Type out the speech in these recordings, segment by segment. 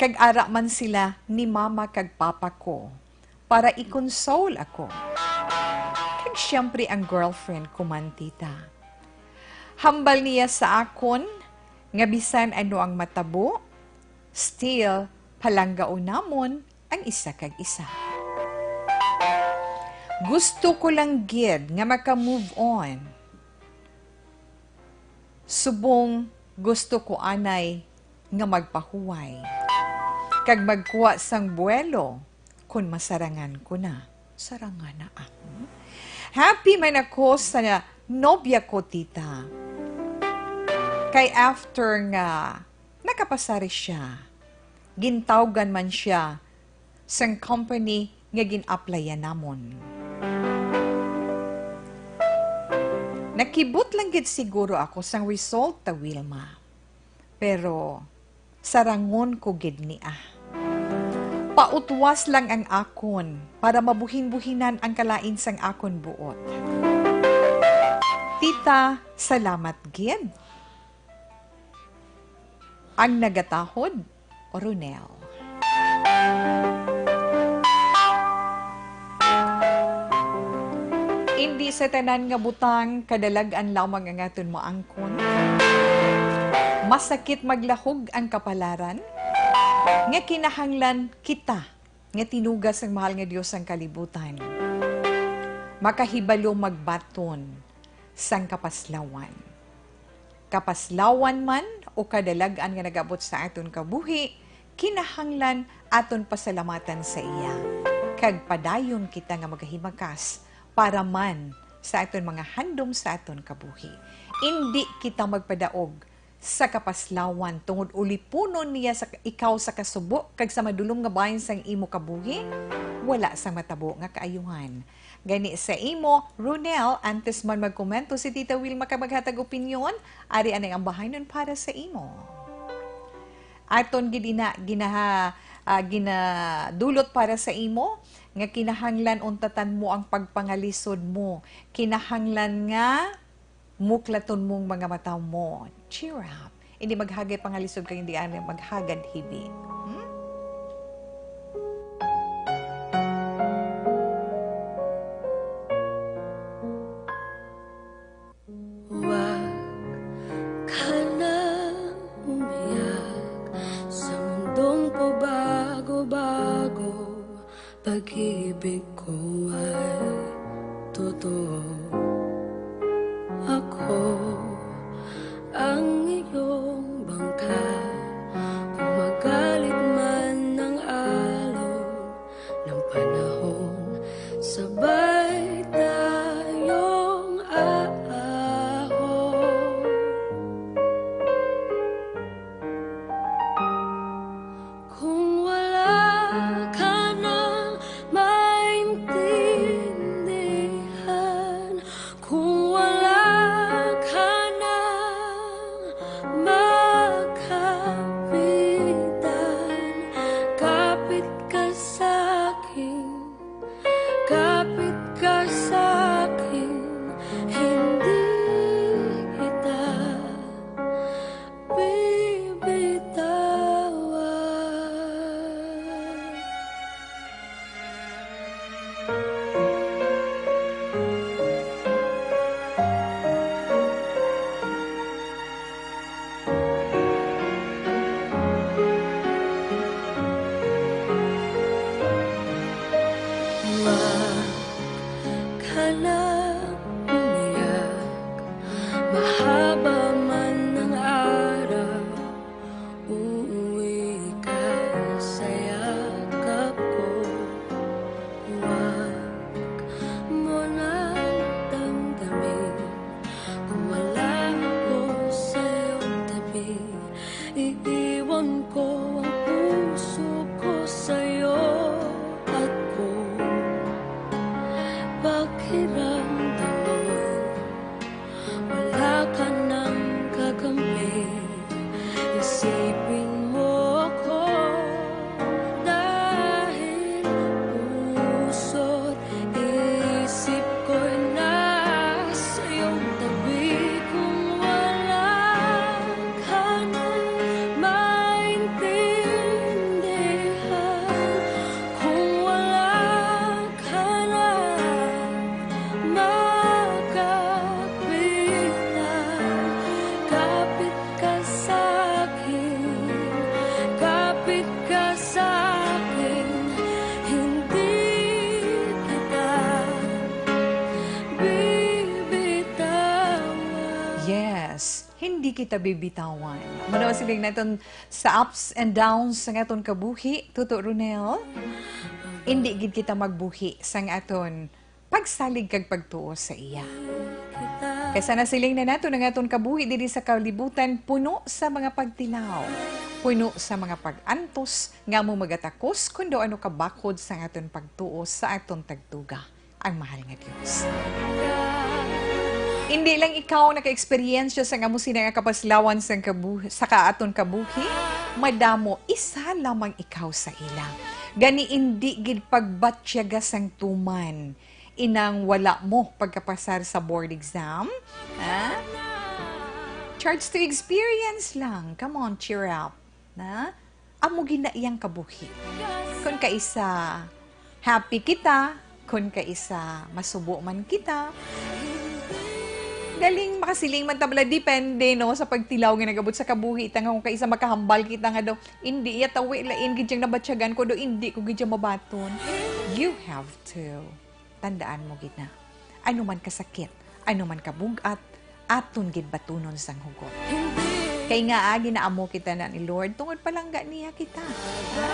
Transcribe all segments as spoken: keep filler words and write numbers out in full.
Nag-ara man sila ni mama kag papa ko para i-console ako. Kag siyempre ang girlfriend ko man, tita. Hambal niya sa akon nga bisan ano ang matabo, still palanggaon namon ang isa kag isa. Gusto ko lang gid nga maka-move on. Subong gusto ko anay nga magpahuway kag magkuha sang buwelo kon masarangan ko na. Sarangan na ako. Happy man ako sa nobya ko, tita. Kay after nga nakapasari siya, gintawgan man siya sang company nga gin-applyan namon. Nakibot lang gid siguro ako sang result ta, Wilma. Pero sarangon ko gid ni, ah. Pautwas lang ang akon para mabuhin-buhinan ang kalain sang akon buot. Tita, salamat gid. Ang nagatahod, Ronel. Indi sa tanan nga butang kadalag-an lamang ang aton maangkon. Masakit maglahog ang kapalaran nga kinahanglan kita nga tinuga sang Mahal nga Dios sang kalibutan makahibalo magbaton sang kapaslawan. Kapaslawan man o kadalag-an nga nag-abot sa aton kabuhi, kinahanglan aton pasalamatan sa iya, kag padayon kita nga magahimakas para man sa aton mga handom sa aton kabuhi. Indi kita magpadaog sa kapaslawan, tungod ulipunon niya sa ikaw sa kasubo kag sa madulom nga bahin sang imo kabuhi, wala sang matabo nga kaayuhan. Gani sa imo, Ronel, antes man magkomento si Tita Wilma kag maghatag opinyon, ari anay ang bahanon para sa imo. Aton gid ina ginaha, ah, ginadulot para sa imo nga kinahanglan untatan mo ang pagpangalisod mo. Kinahanglan nga muklaton mong mga mata mo. Cheer up. Hindi maghagad pangalisod kag hindi anay maghagad hibi. Hmm? Wag ka na umiyak sa mundong pabago-bago. Pag-ibig ko ay totoo. Ako ang iyong bangka. Kung magalit man ang alon ng panahon, sabay tayong aahon. Kung wala ka nang maintindihan, kung wala ka Ka sa akin, hindi kita bibitawan. Yes, hindi kita bibitawan. Muna siling naton sa ups and downs sa aton kabuhi, Tuto Ronel. Hindi gid kita magbuhi sang aton pagsalig kag pagtuo sa iya. Kay sa nasiling na nato ang aton kabuhi diri sa kalibutan, puno sa mga pagtilaw, puno sa mga pag-antos nga amo magatakos kun daw ano ka bakod sa aton pagtuo sa aton tagtuga, ang mahal nga Dios. Hindi lang ikaw naka-eksperyensya sa amo sina nga kapaslawan sang kabuhi, sa kaaton kabuhi, madamo isa lamang ikaw sa ila. Gani, hindi gid pagbatyaga sang tuman inang wala mo pagkapasar sa board exam. Ha? Charge to experience lang. Come on, cheer up. Na? Amo gid na iyang kabuhi. Kung kaisa happy kita, kung kaisa masubo man kita, galing makasiling man ta bala, depende, no, sa pagtilaw nga nagabot sa kabuhi ta, nga kung kaisa makahambal kita nga daw, hindi iya tawi, lain gid yang nabatyagan ko, daw hindi ko gid yang mabaton. You have to. Tandaan mo gid na, ano man kasakit, ano man kabug-at, aton gid batunon sang hugot. Kay nga, ah, ginaamo kita na ni Lord, tungod palangga niya kita. Ha?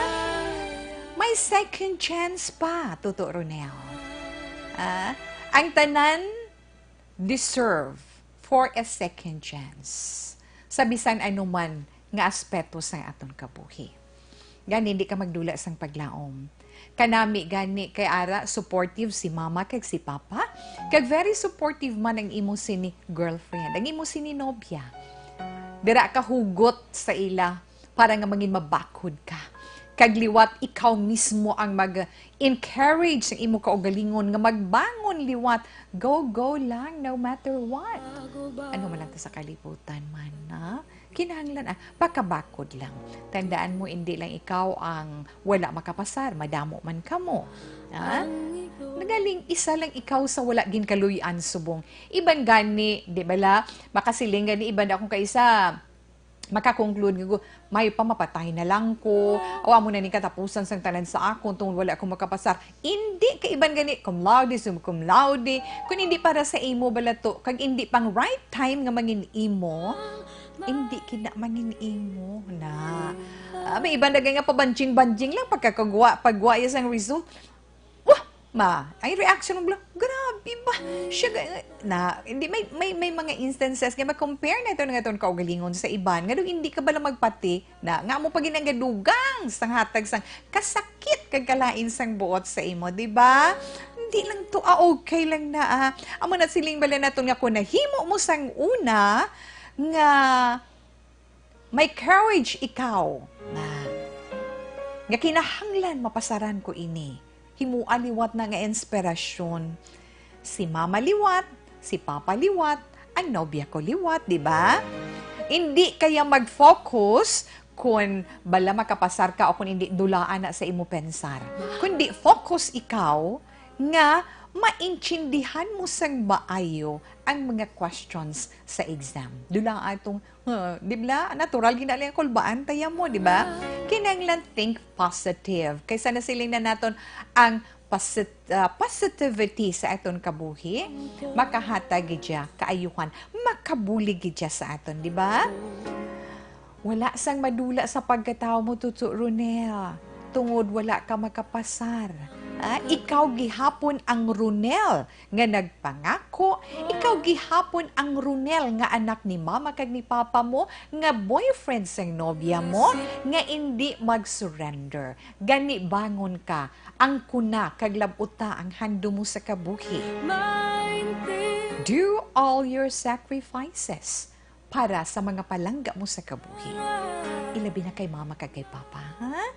May second chance pa, Tuto Ronel. Ah, ang tanan deserve for a second chance. Sa bisan ano man nga aspeto sang aton kabuhi. Gani, hindi ka magdula sang paglaom. Kanami gani kay ara, supportive si mama kag si papa, kag very supportive man ang imo sini girlfriend, ang imo sini nobya. Dira ka hugot sa ila para nga mangin mabakhod ka. Kag liwat ikaw mismo ang mag-encourage sa imo kaugalingon nga magbangon liwat. Go, go lang, no matter what. Ano man lang ta sa kalibutan man, ha? Kinahanglan, ah, pakabakod lang. Tandaan mo, hindi lang ikaw ang wala makapasar, madamo man kamo. Ha? Nagaling, isa lang ikaw sa wala ginkaluy-an subong. Iban gani, di bala, makasiling gani, iban akong kaisa, makakonclude nga, "May pa, mapatay na lang ko. O, amo na ni katapusan sang tanan sa akon tungod wala ko makapasar." Indi, kay iban gani, cum laude, sum cum laude. Kung hindi para sa imo bala to, kag hindi pang right time nga mangin imo, hindi kina mangin imo na. Ah, may iban na nga pabanjing-banjing lang pagkakagwa, pagwa iya sang result. Wah! Ma, ang reaction mo bala, "Grabe ba? Siya ga-," na, hindi, may, may, may mga instances nga ma-compare nato nga aton kaugalingon sa iban. Nga daw hindi ka bala magpati, na, nga mo pa gid ang gadugang sang hatag sang kasakit kag kalain sang buot sa imo, di ba? Hindi lang to, ah, okay lang na, ah. Amo na siling bala naton nga kung nahimo mo sang una, nga may courage ikaw na, nga kinahanglan mapasaran ko ini. Himoa liwat na nga inspirasyon. Si mama liwat, si papa liwat, ang nobya ko liwat, di ba? Hindi kaya mag-focus kung bala makapasar ka o kung hindi, dulaan na sa imo pensar. Kundi focus ikaw nga maintindihan mo sang maayo ang mga questions sa exam. Dula atong, uh, di ba? Natural ginaling ang kulbaan taya mo, di ba? Kinahanglan think positive. Kaysa nasiling na naton ang posit-, ah, positivity sa aton kabuhi, makahatag gid siya kaayuhan, makabulig gid siya sa aton, di ba? Wala sang madula sa pagkatawo mo, Tuto Ronel, tungod wala ka makapasar. Ah, ikaw gihapon ang Ronel nga nagpangako, ikaw gihapon ang Ronel nga anak ni mama kag ni papa mo, nga boyfriend sang nobya mo, nga indi mag-surrender. Gani, bangon ka, angkona kag lab-ota ang handom mo sa kabuhi. Do all your sacrifices para sa mga palangga mo sa kabuhi. Ilabi na kay mama kag kay papa, ha?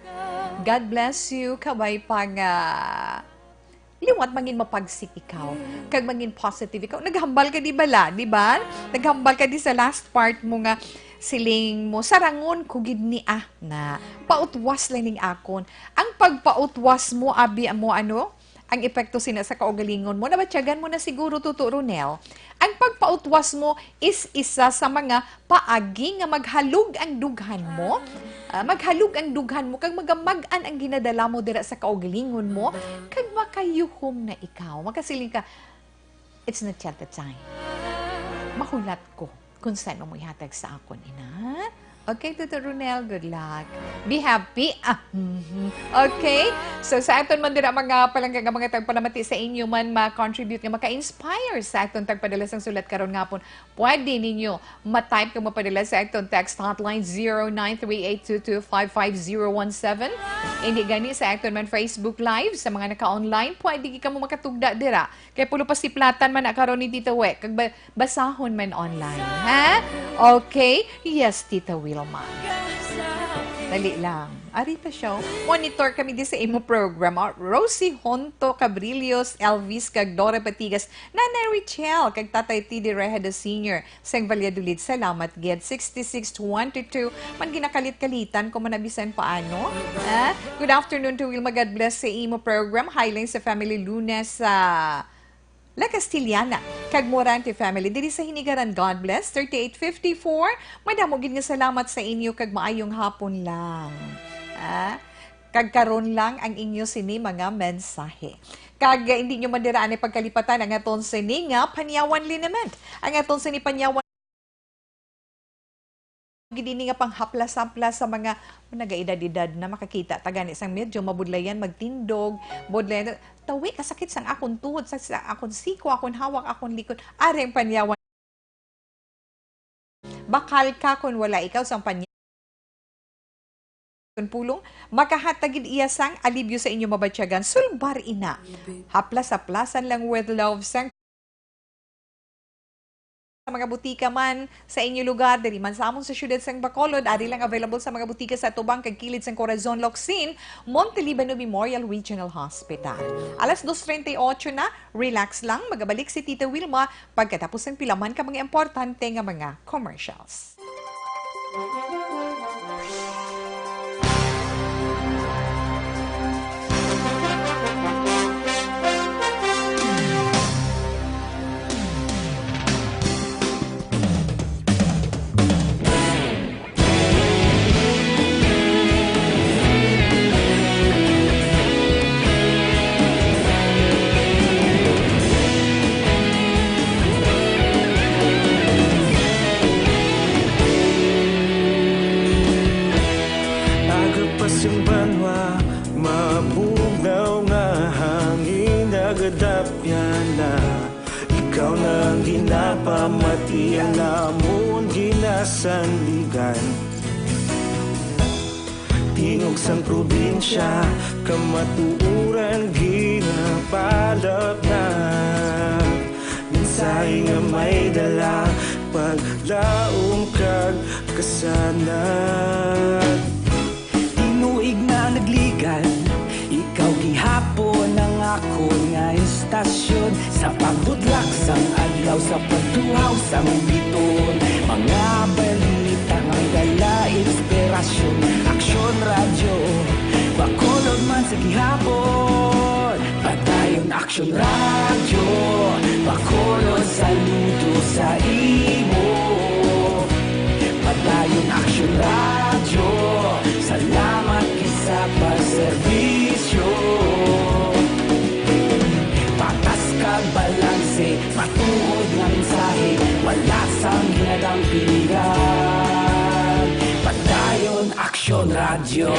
God bless you. Kabay pa nga liwat mangin mapagsik ikaw, kag mangin positive ikaw. Naghambal ka di bala, di ba? Naghambal ka di sa last part mo nga siling mo, "Sarangon ko gid ni, ah, na pautwas lang ning akon." Ang pagpautwas mo, abi mo, ano, ang epekto sina sa kaugalingon mo. Nabatyagan mo na siguro, Tuto Ronel, ang pagpautwas mo is isa sa mga paagi nga maghalog ang dughan mo. Ah, maghalog ang dughan mo, kag magamag-an ang ginadala mo dira sa kaugalingon mo, kag makayuhom na ikaw. Makasiling ka, "It's not yet the time. Mahulat ko kung san-o mo ihatag sa akon, ina." Okay, Tuto Ronel, good luck. Be happy. Ah, mhm. Okay. So, sa aton man dira mga palangga nga mga tagpalamati, sa inyo man ma-contribute nga maka-inspire sa aton tagpadala sang sulat karon nga hapon, pwede ninyo ma-type kag mapadala sa aton text hotline, zero nine three eight two two five five zero one seven. Indi gani sa aton man Facebook Live, sa mga naka-online, pwede gid kamo makatugda dira. Kay pulo pa siplatan man na karon ni Tita We, kag ba-, basahon man online, ha? Okay? Yes, Tita Wilma. Dali lang. Ari pa siya, oh. Monitor kami di sa imo program, ah. Rosie Honto Cabrillos, Elvis, kag Dora Patigas, Nanay Richelle, kag Tatay T D Rejado Senior sang Valladolid. Salamat gid. Sixty-six twenty-two, man ginakalit-kalitan ko man na bisan paano. Ah, good afternoon to Wilma. God bless sa imo program. Hi lang sa family Lunes sa La Castellana, kag Morante family diri sa Hinigaran. God bless. Thirty-eight fifty-four, madamo gid nga salamat sa inyo kag maayong hapon lang. Ah, kag karon lang ang inyo sini mga mensahe. Kag, eh, hindi nyo man dira ani pagkalipatan ang aton sini nga Panyawan Liniment. Ang aton sini Panyawan gid ini nga panghaplas-haplas sa mga nagaedad-edad na. Makakita ta gani sang medyo mabudlayan magtindog, budlayan, "Tawi, kasakit sang akon tuhod, sa, sa akon siko, akon hawak, akon likod." Ari ang Panyawan. Bakal ka kon wala ikaw sang Panyawan. Kon pulong, makahatag gid iya sang alibyo sa inyo mabatyagan. Sulbar ina. Haplas-haplasan lang with love sang sa mga butika man sa inyo lugar, diri man sa amon sa siyudad sang Bacolod, ari lang available sa mga butika sa atubang kag kilid sang Corazon, Locsin, Monte Libano Memorial Regional Hospital. Alas dos treinta y ocho na, relax lang, magabalik si Tita Wilma pagkatapos sang pila man ka mga importante nga mga commercials. Aga pa sing banwa, mabugnaw nga hangin nagadapyan na. Ikaw na ang ginapamati, ang amon ginasandigan. Tingog sang probinsya, kamatuoran ginapalapnag. Mensahe nga may dala, paglaom kag kasanag. Tinuig na nagligan, ikaw gihapon ang akon nga istasyon. Sa pagbudlak sang adlaw, sa pagtuhaw sang biton, mga balita nga dala inspirasyon. Aksyon Radyo, Bacolod man sa gihapon. Padayon Aksyon Radyo, Bacolod, saludo sa imo. Padayon Aksyon Radyo, salamat gid sa pagserbisyo. Patas kag balanse, matuod nga mensahe, wala sang ginadampingan. Padayon Aksyon Radyo.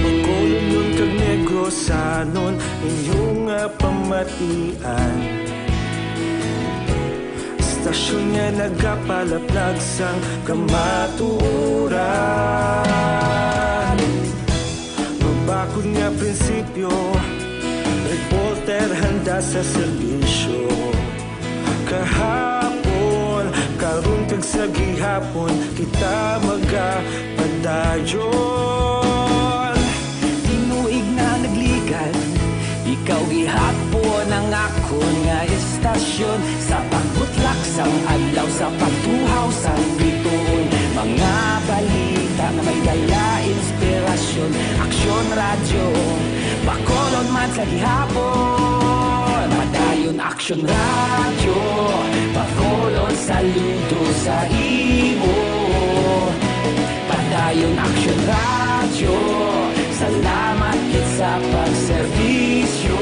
Bacolodnon kag Negrosanon, inyo nga pamatian. Istasyon nga nagapalaplag sang kamatuoran. Mabakod nga prinsipyo, reporter handa sa serbisyo. Kahapon, karon kag sa gihapon, kita magapadayon. Tinuig na nagligan, ikaw gihapon ang akon nga istasyon. Sa pagbutlak sang adlaw, sa pagtuhaw sang bituon, mga Gihapon, Padayon Aksyon Radyo, pakulon saludo sa imo. Padayon Aksyon Radyo, salamat gid sa pagserbisyo.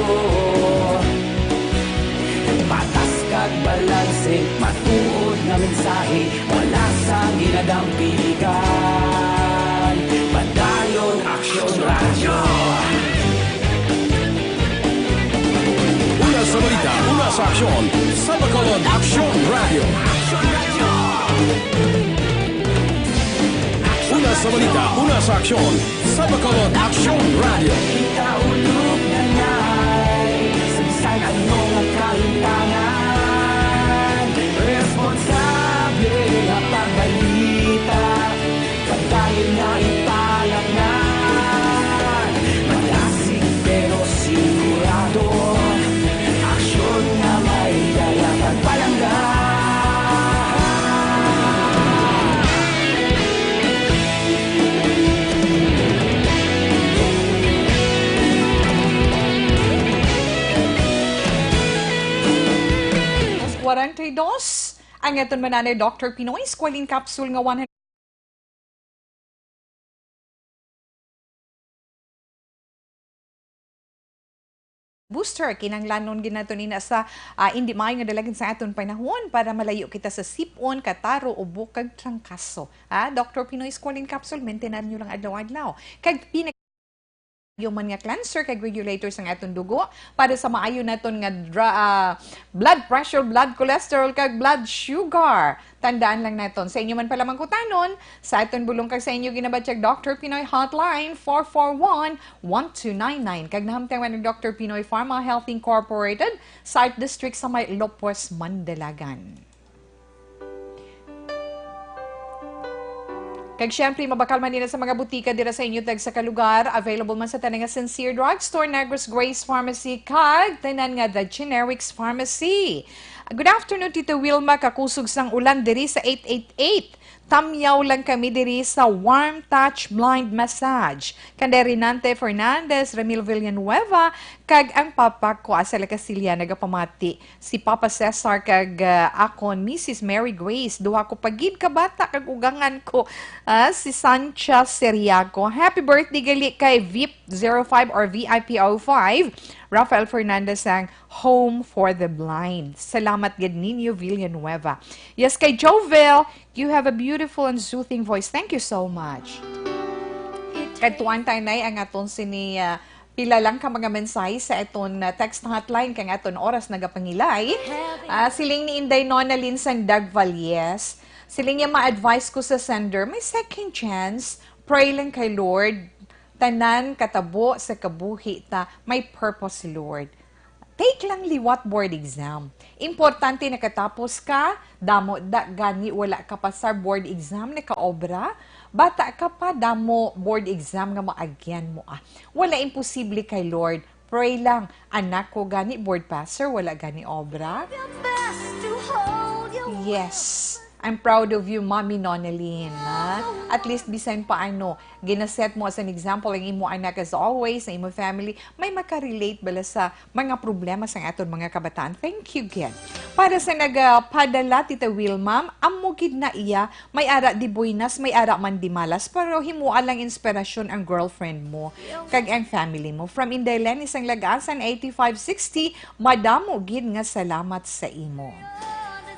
Patas kag balanse, matuod nga mensahe, wala sang ginadampigan. Padayon Aksyon Radyo. Una sa balita, una sa aksyon, sa Bacolod Aksyon Radyo. Una sa balita, una sa aksyon, sa Bacolod Aksyon Radyo. Kita ulog na ngay, sa bisan ano nga kalimtangan, responsable nga pagbalita, padayon nga ipalaknag, malasig pero sigurado, aksyon nga may dala kag palangga. Kwarenta y dos, ang aton mananay Doctor Pinoy Squalene Capsule nga one hundred booster. Kinahanglanon gid nato ni na sa, ah, indi maayo nga dalagan sa aton panahon para malayo kita sa sipon, kataro, ubo, kag trangkaso. Ah, Doctor Pinoy Squalene Capsule, maintain nyo lang adlaw-adlaw. Kag pinag- human nga cleanser kag regulator sang aton dugo para sa maayo naton nga dra-, ah, blood pressure, blood cholesterol, kag blood sugar. Tandaan lang naton, sa inyo man pala mangkutanon, sa aton bulong kag sa inyo ginabatyag Doctor Pinoy Hotline, four four one, one two nine nine. Kag nahamtang man ang Doctor Pinoy Pharma Health Incorporated, sa Art District sa may Lopez, Mandalagan. Kag syempre, mabakal man nila sa mga butika dira sa inyo tagsa ka lugar. Available man sa tanan nga Sincere Drugstore, Negros Grace Pharmacy, kag tanan nga The Generics Pharmacy. Good afternoon, Tita Wilma. Kakusog sang ulan diri sa eight eight eight. Tamyaw lang kami diri sa Warm Touch Blind Massage. Kanday Renante Fernandez, Ramil Villanueva, kag ang papa ko, Asela Castilla, nagapamati. Si Papa Cesar kag, ah, akon, Missus Mary Grace, duha ko pa gid ka bata kag ugangan ko, ah, si Sancha Seriaco. Happy birthday gali kay vip zero five or V I P oh five, Rafael Fernandez sang Home for the Blind. Salamat gid ninyo, Villanueva. Yes, kay Jovel, you have a beautiful and soothing voice. Thank you so much. Kadtuan tayo na ang aton sini, ah, pila lang ka mga mensahe sa aton, ah, text hotline kay ang aton oras nagapangilay. Ah, siling ni Inday Nonalyn sang Dagval, yes. Siling niya, ma-advise ko sa sender, may second chance, pray lang kay Lord. Tanan katabo sa kabuhi ta may purpose, Lord. Take lang liwat board exam. Importante nakatapos ka, damo da gani wala ka pa sa board exam, nakaobra. Bata ka pa, damo board exam nga maagyan mo, ah. Wala imposible kay Lord. Pray lang, anak ko gani board passer, wala gani obra. Yes. I'm proud of you, Mommy Nonalyn, ha? At least, bisan pa ano, ginaset mo as an example ang imo anak as always, ang imo family, may makarelate bala sa mga problema sang aton mga kabataan. Thank you, gid. Para sa nagapadala, Tita Wilma, amo gid na iya, may ara di buenas, may ara man di malas, pero himoa lang inspirasyon ang girlfriend mo, kag ang family mo. From Inday Lenny sang Lagasan, eighty-five sixty, madamo gid nga salamat sa imo.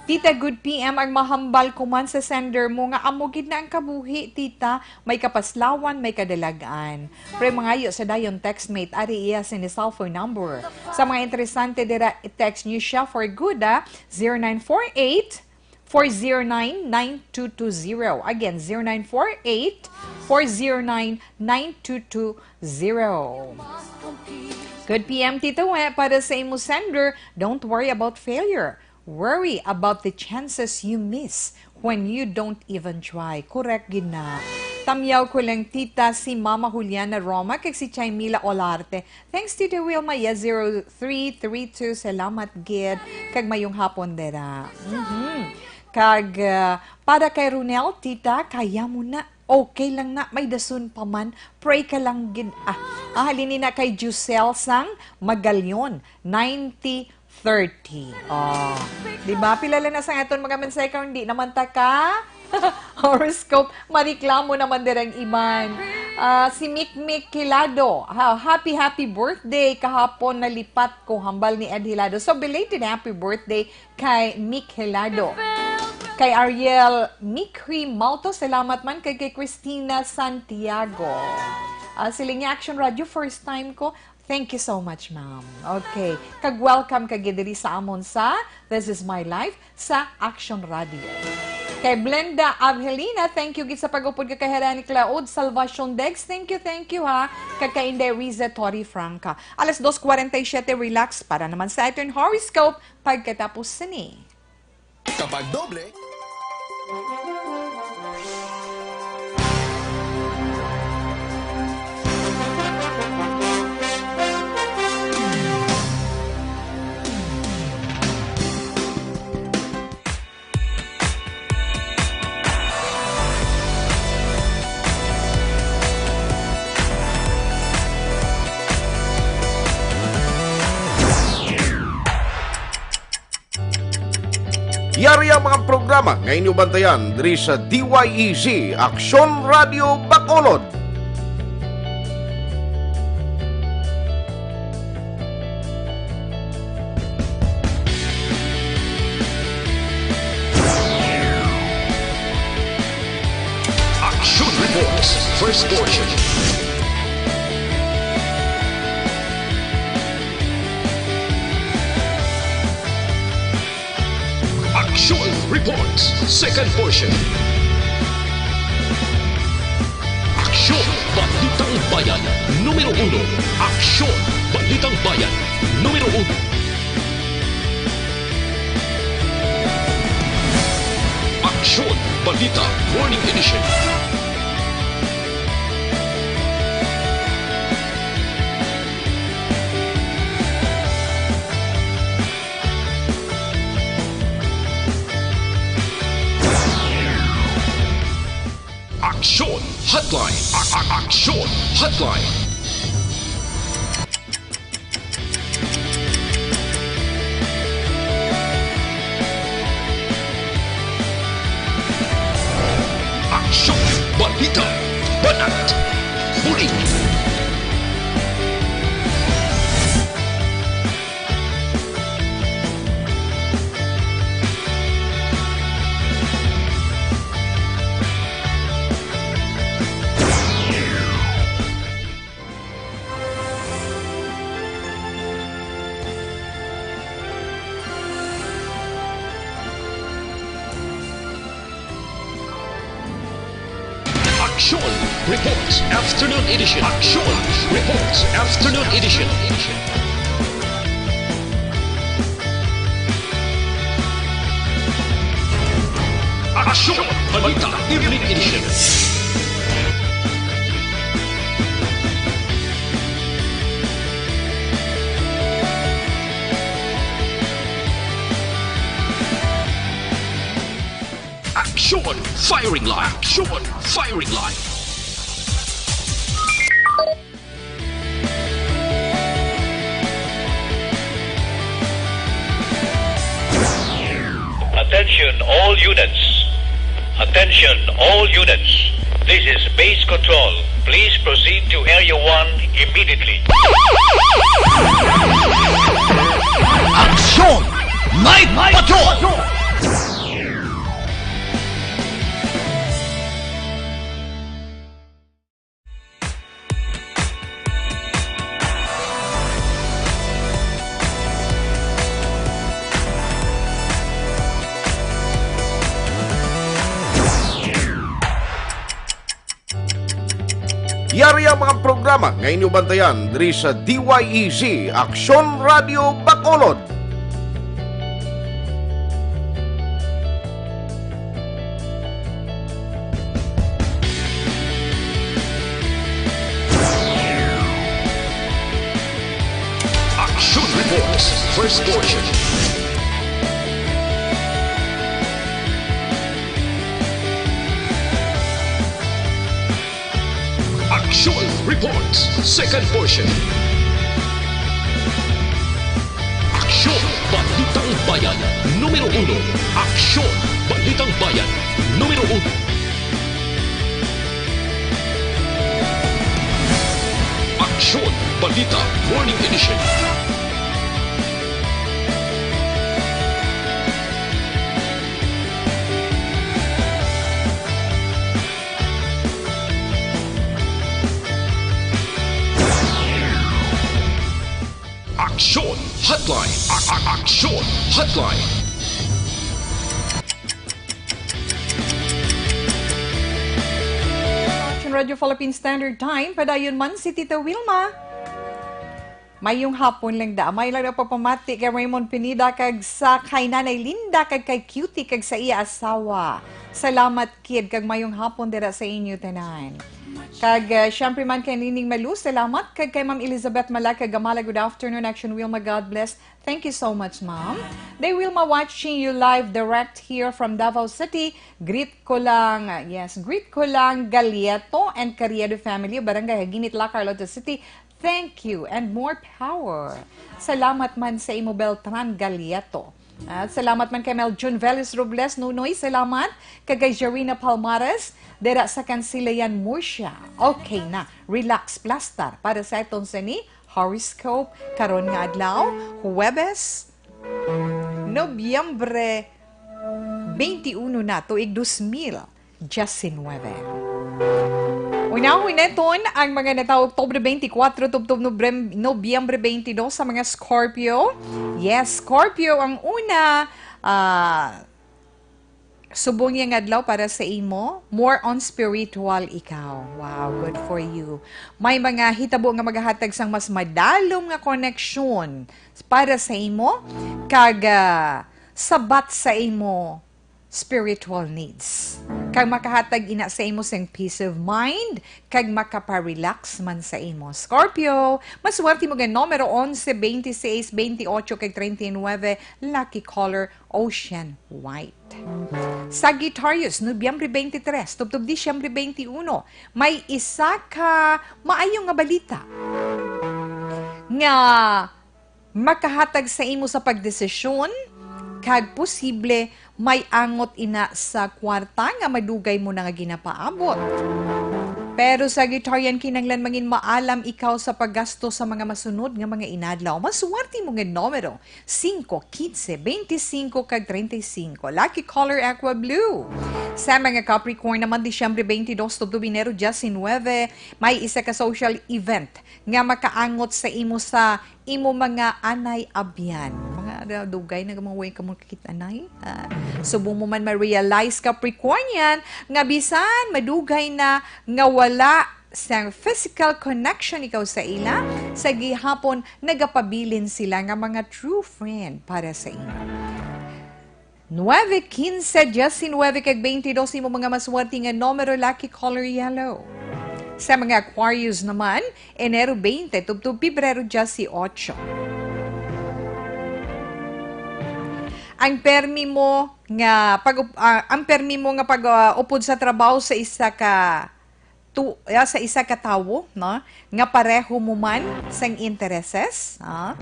Tita, good P M, ang mahambal ko man sa sender mo nga amo gid na ang kabuhi, tita, may kapaslawan, may kadalag-an. Pre, mangayo sa dayon textmate, ari iya sini cellphone number. Sa mga interesante dira, i-text niyo siya for good, ah, zero nine four eight, four zero nine, nine two two zero. Again, zero nine four eight, four zero nine, nine two two zero. Good P M, Tito, eh, para sa imo sender, don't worry about failure. Worry about the chances you miss when you don't even try. Correct gid na. Tamyaw ko lang, tita, si Mama Juliana Roma kag si Chaimila Olarte. Thanks, Tita Wilma. Yes, zero three three two. Salamat gid. Kag mayong hapon dira. Mhm. Kag, ah, para kay Ronel, tita, kaya mo na. Okay lang na, may dason pa man. Pray ka lang gid. Ah, ah, halin ni na kay Giselle sang Magalion, ninety thirty. Oh, di ba? Pila lang na sa aton mga mensahe karon, di naman ta ka horoscope, mareklamo naman dirang iban. Ah, si Mikmik Kilado, ha, happy, happy birthday. Kahapon nalipat ko, hambal ni Ed Hilado. So, belated happy birthday kay Mick Helado. Kay Ariel Mikri Malto, salamat man. Kay, kay Christina Santiago. Ah, siling niya, Action Radio, first time ko. Thank you so much, ma'am. Okay. Kag welcome ka gid diri sa amon sa This Is My Life sa Action Radio. Kay Blenda Avelina, thank you gid sa pag-upod ka kay Herani Claude Salvacion Degs. Thank you, thank you, ha. Kag kay Inday Riza Tori Franca. Alas dos cuarenta y siete, relax para naman sa aton horoscope. Pagkatapos sini. Kapag doble. Yari ang mga programa nga inyo bantayan diri sa D Y E Z Aksyon Radio Bacolod. Action Reports, first portion. Action Reports, second portion. Aksyon, Balitang Bayan, numero uno. Aksyon, Balitang Bayan, numero uno. Aksyon, Balita, Morning Edition. Aksyon Hotline. A- a- Aksyon Hotline. Aksyon, balita, banat, bulig. Aksyon Reports Afternoon Edition. Aksyon Reports Afternoon Edition. Aksyon Balita Evening Edition. Aksyon Firing Line. Aksyon Firing Line. Attention all units. Attention all units. This is Base Control. Please proceed to Area one immediately. Aksyon! Night Patrol! Yari ang mga programa nga inyo bantayan diri sa D Y E Z Aksyon Radio Bacolod. Action Reports, first portion. Reports, second portion. Aksyon, Balitang Bayan, numero uno. Aksyon, Balitang Bayan, numero uno. Aksyon, Balita, Morning Edition. Aksyon Hotline. A- a- Aksyon Hotline. Action Radio Philippine Standard Time, padayon man si Tita Wilma. Mayong hapon lang da. May lang na pagpamati kay Raymond Pineda kag sa kay Nanay Linda kag kay Cutie kag sa iya asawa. Salamat, kid, kag mayong hapon dira sa inyo tanan. Kag, ah, syempre man kay Nining Malu, salamat. Kag kay Ma'am Elizabeth Malaka Gamala, good afternoon, Action Wilma, God bless. Thank you so much, Ma'am. Day Wilma, watching you live direct here from Davao City. Greet ko lang, ah, yes, greet ko lang Galieto and Carriedo family, Barangay Haginit, La Carlota City. Thank you and more power. Salamat man sa imo, Beltran Galieto. At salamat man kay Mel June Veles Robles Nunoy, salamat. Kag kay Jerina Palmares, dira sa Kansilayan, Murcia. Okay na, relax, plastar para sa aton sini horoscope karon nga adlaw, Huwebes, Nobyembre twenty-one na, tuig dos mil diecinueve. Unahon naton ang mga natawo Oktubre twenty-four tubtob Nobrem-, Nobyembre twenty-two sa mga Scorpio. Yes, Scorpio ang una. Ah, subong niya nga adlaw para sa imo, more on spiritual ikaw. Wow, good for you. May mga hitabo nga magahatag sang mas madalom nga koneksyon para sa imo, kag, ah, sabat sa imo spiritual needs. Kag makahatag ina sa imo sing peace of mind, kag makapa-relax man sa imo. Scorpio, maswerte mo nga numero onse, twenty-six, twenty-eight, kag treinta y nueve, lucky color, ocean white. Sagittarius, Nobyembre twenty-three, tubtob Disyembre twenty-one, may isa ka maayo nga balita nga makahatag sa imo sa pagdesisyon, kag posible may angot ina sa kwarta nga madugay mo na nga ginapaabot. Pero, Sagittarian, kinahanglan mangin maalam ikaw sa paggasto sa mga masunod nga mga inadlaw. Maswerte mo nga numero, singko, kinse, beintisinko, kag treinta y cinco. Lucky color, aqua blue. Sa mga Capricorn naman, Disyembre twenty-dos tubtob Enero diecinueve, may isa ka social event nga makaangot sa imo sa imo mga anay abyan. Mga da-, dugay na mga way ka mo kakit-anay. Ah, subong mo man ma-realize, Capricornian, nga bisan madugay na nga wala sang physical connection ikaw sa ila, sa gihapon nagapabilin sila nga mga true friend para sa imo. Nueve, kinse, diecinueve, kag twenty-dos, imo mga maswerte nga numero, lucky color, yellow. Sa mga Aquarius naman, Enero twenty tubtob Pebrero dieciocho. Ang permi mo nga pag, ah, ang permi mo nga pag, ah, upod sa trabaho sa isa ka tu-, ah, sa isa ka tawo, no, nga pareho mo man sang intereses, ah,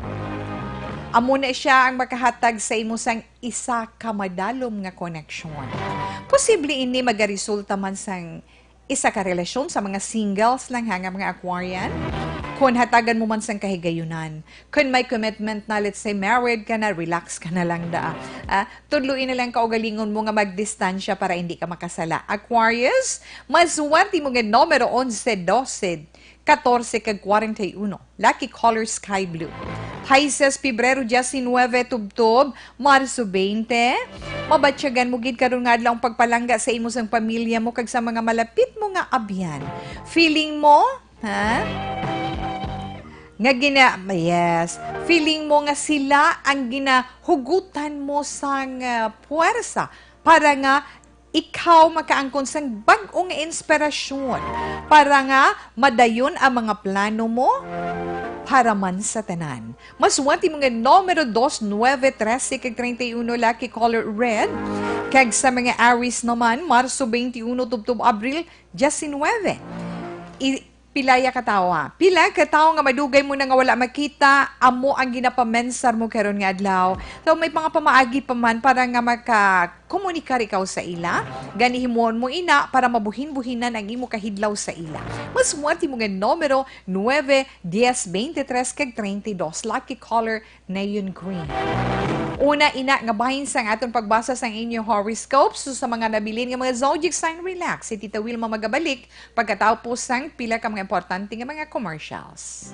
amo na siya ang makahatag sa imo sang isa ka madalom nga koneksyon. Posible ini magaresulta man sang isa ka relasyon sa mga singles lang, ha, nga mga Aquarian. Kon hatagan mo man sang kahigayunan, kon may commitment na, let's say, married ka na, relax ka na lang da. Ah, tudloi na lang kaugalingon mo nga magdistansya para hindi ka makasala. Aquarius, maswerte mo nga numero onse, dose, katorse, kag kwarenta y uno. Lucky color, sky blue. Pisces, Pebrero diecinueve tubtob Marso twenty. Mabatyagan mo gid karon nga adlaw ang pagpalangga sa imo sang pamilya mo kag sa mga malapit mo nga abyan. Feeling mo, ha? Nga gina-, yes. Feeling mo nga sila ang ginahugutan mo sang, ah, puwersa para nga ikaw makaangkon sang bag-o nga inspirasyon para nga madayon ang mga plano mo para man sa tanan. Maswerte mo nga numero dos, nueve, trese, kag treinta y uno, lucky color red. Kag sa mga Aries naman, Marso twenty-uno tubtob Abril diecinueve. I-, Pila ya ka tawo, ha? Pila ka tawo nga madugay mo na nga wala makita, amo ang ginapamensar mo karon nga adlaw. So, may mga pamaagi pa man para nga makakomunikaw ikaw sa ila. Gani, himuon mo ina para mabuhin-buhinan ang imo kahidlaw sa ila. Mas muwerte mo nga numero, nueve, diez, veintitrés, kag treinta y dos. Lucky caller, Neon Green. Una ina nga bahin sang aton pagbasa sang inyo horoscope. So, sa mga nabilin nga mga zodiac sign, relax. Si Tita Wilma magabalik pagkatapos sang pila ka mga importante nga mga commercials.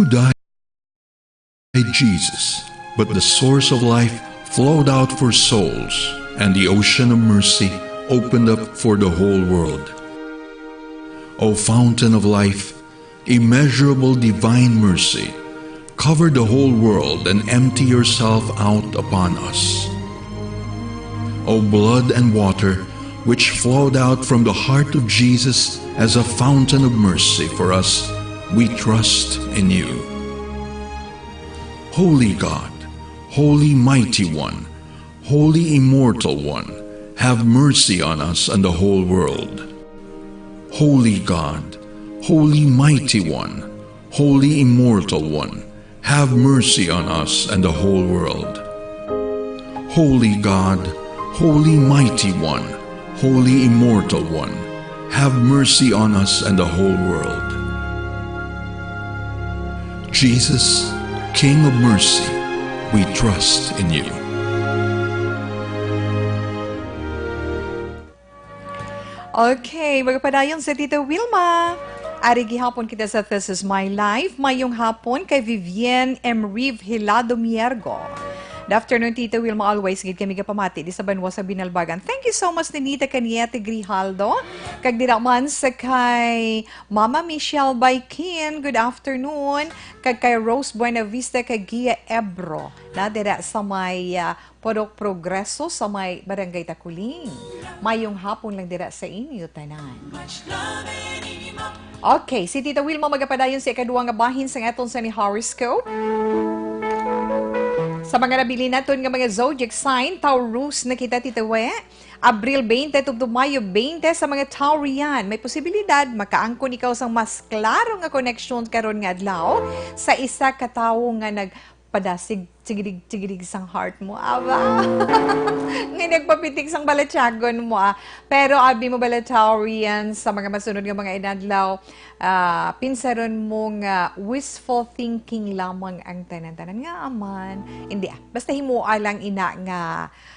died, Jesus, but the source of life flowed out for souls, and the ocean of mercy opened up for the whole world. O fountain of life, immeasurable divine mercy, cover the whole world and empty yourself out upon us. O blood and water, which flowed out from the heart of Jesus as a fountain of mercy for us, we trust in you. Holy God, Holy Mighty One, Holy Immortal One, have mercy on us and the whole world. Holy God, Holy Mighty One, Holy Immortal One, have mercy on us and the whole world. Holy God, Holy Mighty One, Holy Immortal One, have mercy on us and the whole world. Jesus, King of mercy, we trust in you. Okay, magpadayon sa Tita Wilma. Ari gihapon kita sa This Is My Life. Mayong hapon kay Vivienne M. Reeve Hilado Miergo. Good afternoon, Tita Wilma. Always gid kami gapamati di sa banwa sa Binalbagan. Thank you so much, Ninita Caniete Grijaldo. Kag dira man sa kay Mama Michelle Baikin. Good afternoon. Kag kay Rose Buenavista kag Gia Ebro. Na dira sa may ah, Purok Progreso sa may Barangay Takuling. Mayong hapon lang dira sa inyo tanan. Okay, si Tita Wilma magapadayon sa ikaduha nga bahin sang aton sa ni horoscope. Sa mga nabilin naton nga mga zodiac sign, Taurus na kita, Tita We. Abril twenty tubtob Mayo twenty sa mga Taurian. May posibilidad makaangkon ikaw sang mas klaro nga koneksyon karon nga adlaw sa isa ka tawo nga nag padasig, chigirig-chigirig sang heart mo, aba. Nga nagpapitik sang balatyagon mo, ah. Pero abi mo, Balataurian, sa mga masunod nga mga inadlaw, ah, pinsaron mo nga wishful thinking lamang ang tanan-tanan. Nga aman. Hindi, ah. Basta himoa lang ina nga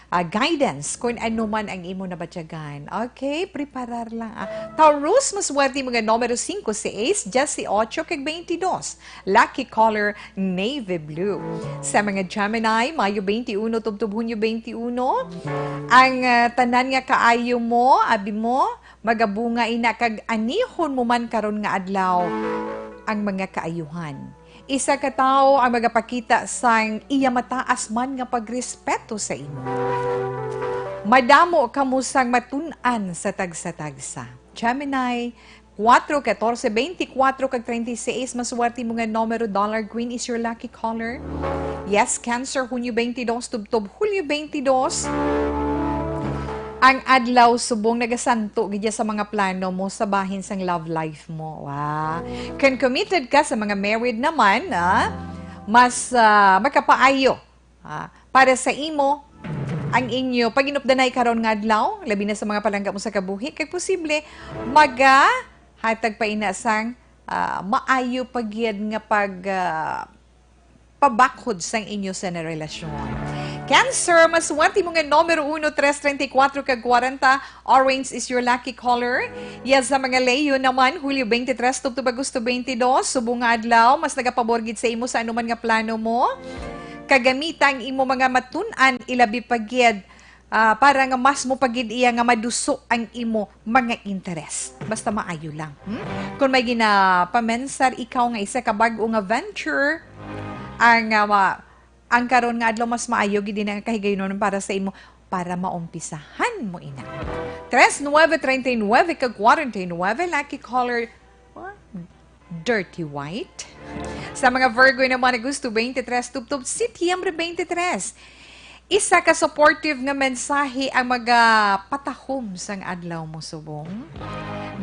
ah, guidance kung ano man ang imo nabatyagan. Okay, preparar lang, ah. Taurus, maswerte mo nga numero singko, sais, diyes, otso, kag twenty-dos. Lucky color, navy blue. Sa mga Gemini, Mayo twenty-uno tubtob Hunyo twenty-uno. Ang, ah, tanan nga kaayo mo, abi mo, magabunga ina kag anihon mo man karon nga adlaw ang mga kaayuhan. Isa ka tawo ang magapakita sang iya mataas man nga pagrespeto sa imo. Madamo kamo sang matun-an sa tagsa-tagsa. Gemini, kuwatro, katorse, beintikwatro, kag treinta y seis, maswerte mo nga numero, dollar green is your lucky color. Yes, Cancer, Hunyo twenty-dos tubtob Hulyo twenty-dos. Ang adlaw subong nagasanto gid sa mga plano mo sa bahin sang love life mo. Wa. Kung committed ka sa mga married naman, ah, mas, ah, makapaayo, ah, para sa imo ang inyo pag-inupdanay karon nga adlaw, labi na sa mga palangga mo sa kabuhi, kag posible magahatag pa ina sang, ah, maayo pa gid nga pag, ah, pabakhod sang inyo sa na relasyon. Cancer, maswerte mo nga numero uno, tres, treinta y cuatro, kag kwarenta. Orange is your lucky color. Yes, sa mga Leo naman, Hulyo twenty-tres tubtob Agosto twenty-dos, subong nga adlaw, mas nagapabor gid sa imo sa anuman nga plano mo. Kagamita ang imo mga matun-an, ilabi pa gid ah, para nga mas mo pa gid iya nga maduso ang imo mga interes. Basta maayo lang. Hmm? Kung may ginapamensar ikaw nga isa ka bag-o nga venture, ang, ah, ma- ang karon nga adlaw mas maayo gid ina nga kahigayunon para sa imo, para maumpisahan mo ina. Tres, nuebe, treinta y nuebe kag kwarenta y nuebe, lucky color, ah, dirty white. Sa mga Virgo naman, Agosto twenty-tres tubtob Setyembre twenty-tres, isa ka supportive nga mensahe ang magapatahom sang adlaw mo subong.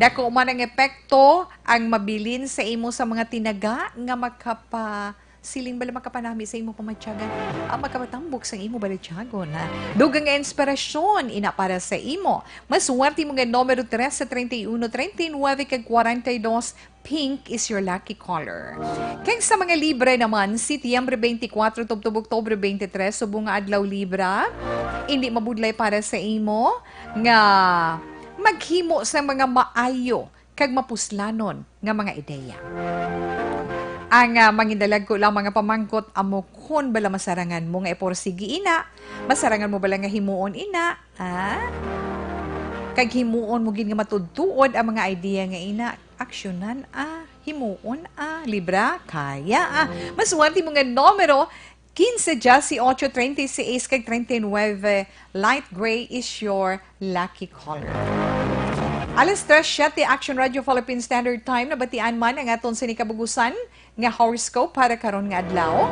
Dako man ang epekto ang mabilin sa imo sa mga tinaga nga makapa siling bala makapanami sa imo pamatyagan, ang makapatambok sa imo balatyagon, ha? Dugang nga inspirasyon ina para sa imo. Maswerte mo nga numero tres, treinta y uno, treinta y nuebe, kag kwarenta y dos, pink is your lucky color. Kag sa mga Libra naman, Setyembre twenty-four tubtob Oktubre twenty-three, subong nga adlaw Libra, indi mabudlay para sa imo nga maghimo sa mga maayo kag mapuslanon nga mga ideya. Ang, ah, mangindalag ko lang mga pamangkot amo kon bala masarangan mo nga iporsigi ina, masarangan mo bala nga himuon ina, ah? Kag himuon mo gid nga matudtuod ang mga idea nga ina, aksyonan, ah, himuon, ah, libra, kaya, ah. Maswerte mo nga numero, quince, dieciocho, treinta y seis, kag treinta y nueve. Light gray is your lucky color. Alas tres siete, Action Radio Philippine Standard Time. Nabatian man ang aton sini kabugusan nga horoscope para karon nga adlaw.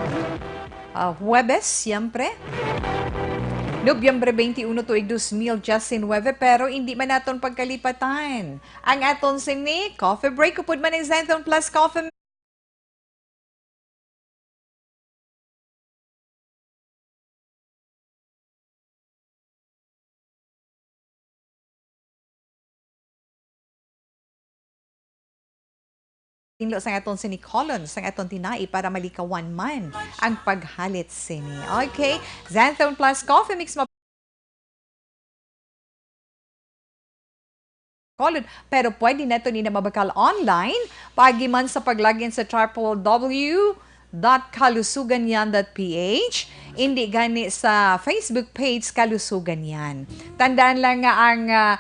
Ah, Huwebes, siyempre. Nobyembre twenty-one, tuig dos mil diecinuebe, pero hindi man naton pagkalipatan ang aton sini coffee break. Upod man ang Zenton Plus Coffee. Tinlo sang aton sini colon, sang aton tinai para malikawan man ang paghalit sini. Okay, Xanthone Plus Coffee Mix. Kolon. Pero pwede naton ina mabakal online, paagi man sa pag-log in sa triple W dot kalusuganyan dot P H, indi gani sa Facebook page Kalusugan Yan. Tandaan lang nga ang, ah,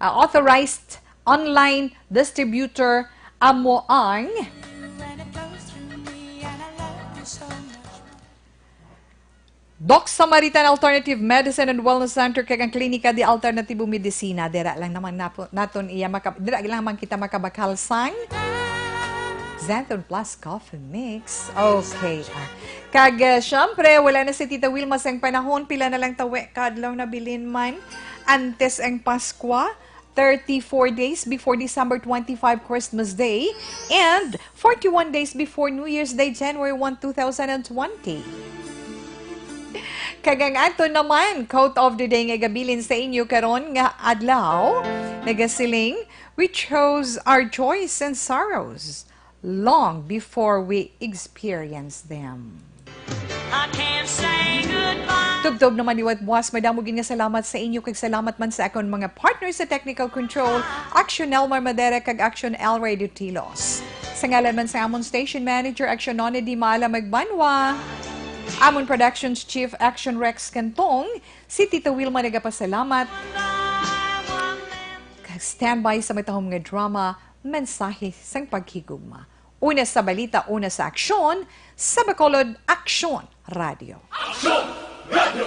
ah, authorized online distributor amo ang Doc Samaritan Alternative Medicine and Wellness Center kag ang Klinika de Alternativo Medicina. Dira lang naman napo-, naton iya maka-, dira lang man kita makabakal sang Xanthone Plus Coffee Mix. Okay, ah. Kag, ah, syempre, wala na si Tita Wilma sang panahon. Pila na lang tawi ka adlaw nabilin man antes ang Paskwa. Thirty-four days before December twenty-five, Christmas Day, and forty-one days before New Year's Day, January one, two thousand and twenty. Kag ang aton naman quote of the day nga igabilin sa inyo karon nga adlaw, nagasiling, "We chose our joys and sorrows long before we experience them." I can't say goodbye. Tubtob naman liwat buwas, madamo gid nga salamat sa inyo, kag salamat man sa akon mga partner sa technical control, Action Elmar Madera kag Action El Ray Dutilos. Sa ngalan man sa amon station manager, Action Nona Di Maala Magbanwa, amon productions chief, Action Rex Cantong, si Tita Wilma nagapasalamat. Kag standby sa matahom nga drama, Mensahe sang Paghigugma. Una sa balita, una sa aksyon, sa Bacolod Aksyon Radio. Aksyon Radio!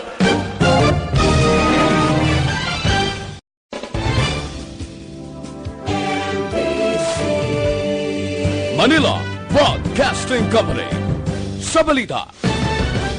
Manila Broadcasting Company. Sa balita,